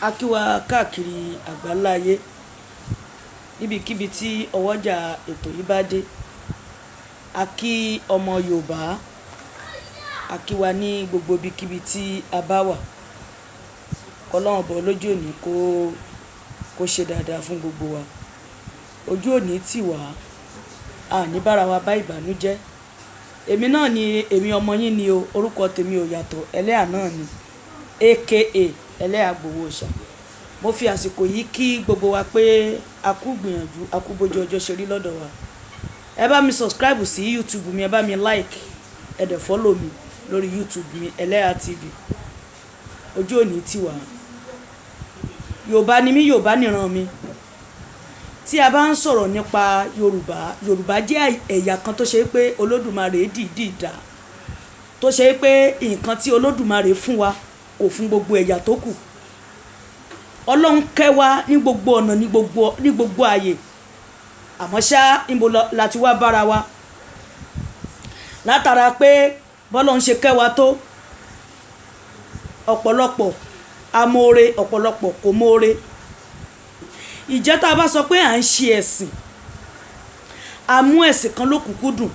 A kí wa káàkiri àgbáláyé níbikíbi tí ọwọ́jà ètò yìí bá dé. A kí ọmọ Yorùbá, a kí wa ní gbogbo ibikíbi tí a bá wà. Kọ́lọ́hun Ọba olójú òní kó ṣe dáadáa fún gbogbo wa. Ojú òní tì wá, a ní bá ara wa bá ìbànújẹ́. Èmi náà ni èmi ọmọ yín ni o, orúkọ tèmi ò yàtọ̀, Ẹlẹ́à náà ni, AKA Ẹlẹ́à Gbowó Òòṣà. Mo fi àsìkò yìí kí gbogbo wa pé a kú gbìyànjú, a kú bójú ọjọ́ ṣe rí lọ́dọ̀ wa. Ẹ bá mi subscribe sí YouTube mi, ẹ bá mi like, ẹ dẹ̀ follow mi lórí YouTube mi, Ẹlẹ́à TV. Ojú òní tì wá. Yorùbá ni mí, Yorùbá nìran mi. Tí a bá ń sọ̀rọ̀ nípa Yorùbá, Yorùbá jẹ́ ẹ̀yà kan tó ṣe pé Olódùmarè dìídì dá, tó ṣe pé nǹkan tí Olódùmarè fún wa kò fún gbogbo ẹ̀yà tó kù. Ọlọ́run kẹ́ wa ní gbogbo ọ̀nà, ní gbogbo ààyè. Àmọ́ ṣá, níbo la ti wá bára wa? Látara pé bọ́lọ́run ṣe kẹ́ wa tó, ọ̀pọ̀lọpọ̀ amóore, ọ̀pọ̀lọpọ̀ kò mọ́ore. Ìjẹ́ tá a bá sọ pé à ń ṣe ẹ̀sìn, a mú ẹ̀sìn kan lókùnkúndùn,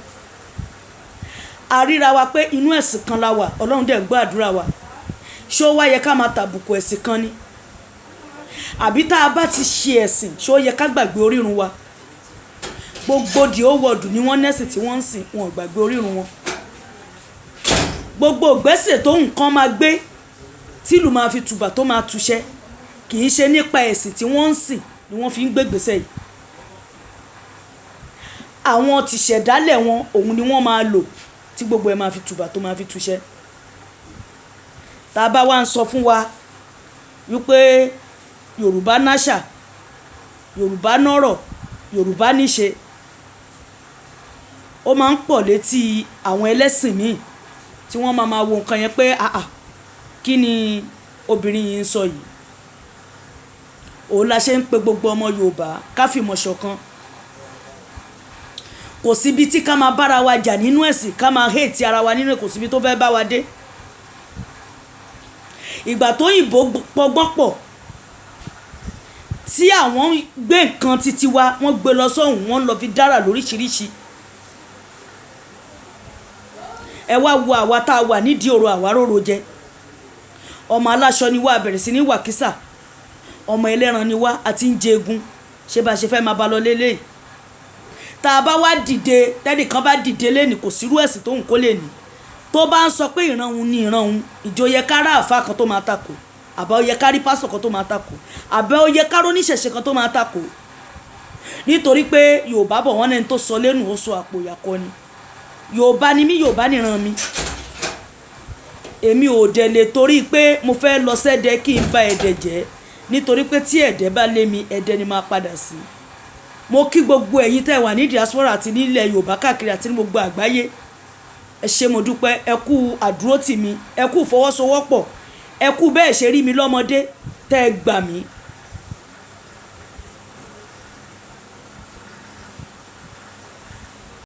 a ríra wa pé inú ẹ̀sìn kan la wà, Ọlọ́run dẹ̀ ń gbọ́ àdúrà wa. Ṣé ó wá yẹ ká máa tàbùkù ẹ̀sìn kan ni? Àbí tá a bá ti ṣe ẹ̀sìn, ṣé ó yẹ ká gbàgbé orírun wa? Gbogbo the whole world ni wọ́n nẹ́sìn tí wọ́n ń sìn, wọn ò gbàgbé orírun wọn. Gbogbo ìgbésẹ̀ tó nǹkan máa gbé tílù máa fi tùbà tó máa túṣẹ́, kì í ṣe nípa ẹ̀sìn tí wọ́n ń sìn ni wọ́n fi ń gbé ìgbésẹ̀ yìí. Àwọn tìṣẹ̀dálẹ̀ wọn, òun ni wọ́n máa lò tí gbogbo ẹ̀ máa fi tùbà tó máa fi túṣẹ́. Tá a bá wá ń sọ fún wa wípé Yorùbá náṣà, Yorùbá nọ́rọ̀, Yorùbá níṣe, ó máa ń pọ̀ létí àwọn ẹlẹ́sìn míì tí wọ́n máa máa wo nǹkan yẹn pé, "Àà, kí ni obìnrin yìí ń sọ yìí?" Òun la ṣe ń pe gbogbo ọmọ Yorùbá ká fìmọ̀ ṣọ̀kan. Kò síbi tí ká máa bára wa jà nínú ẹ̀sìn, ká máa hate ara wa nínú ẹ̀, kò síbi tó fẹ́ bá wa dé. Ìgbà tó yìnbó pọgbọ́n pọ̀ tí àwọn gbé nǹkan titi wa, wọ́n gbé lọ sọ́hùn, wọ́n lọ fi dára lóríṣiríṣi. Ẹ wá wo àwa tá a wà nídìí ọ̀rọ̀ àwa róró jẹ. Ọmọ aláṣọ ni wá, bẹ̀rẹ̀ sí ní wàkísà. Ọmọ ẹlẹ́ran ni wá, àti ń jẹgun. Ṣé bá ṣe fẹ́ máa bá lọ lélẹ́yìí? Tá a bá wá dìde, tẹ́nìkan bá dìde lẹ́nìí, kò sírú ẹ̀sìn tó ń kó lè ní, tó bá ń sọ pé ìran òun ni ìran òun, ìjòyè kára àfa kan tó máa takò, àbá ó yẹ ká rí pásítọ̀ kan tó máa takò, àbá ó yẹ ká róníṣẹ̀ṣe kan tó máa takò, nítorí pé Yorùbá bọ̀, wọ́n lẹ́ni tó sọ lẹ́nu, ó sọ àpò ìyàkọ́ ni. Yorùbá ni mí, Yorùbá nìran mi. Èmi ò dẹ̀ lè torí pé mo fẹ́ lọ sẹ́dẹ̀ kí n ba ẹ̀dẹ̀ jẹ́, nítorí pé tí ẹ̀dẹ̀ bá lé mi, ẹ̀dẹ̀ ni máa padà sí. Mo kí gbogbo ẹ̀yin tẹ́ wà ní diaspora àti nílẹ̀ Yorùbá káàkiri àti ní gbogbo àgbáyé. Ẹ ṣé, mo dúpẹ́. Ẹ kú àdúrótì mi, ẹ kú ìfọwọ́sowọ́pọ̀, ẹ kú bẹ́ẹ̀ ṣe rí mi lọ́mọdé tẹ́ ẹ gbà mí.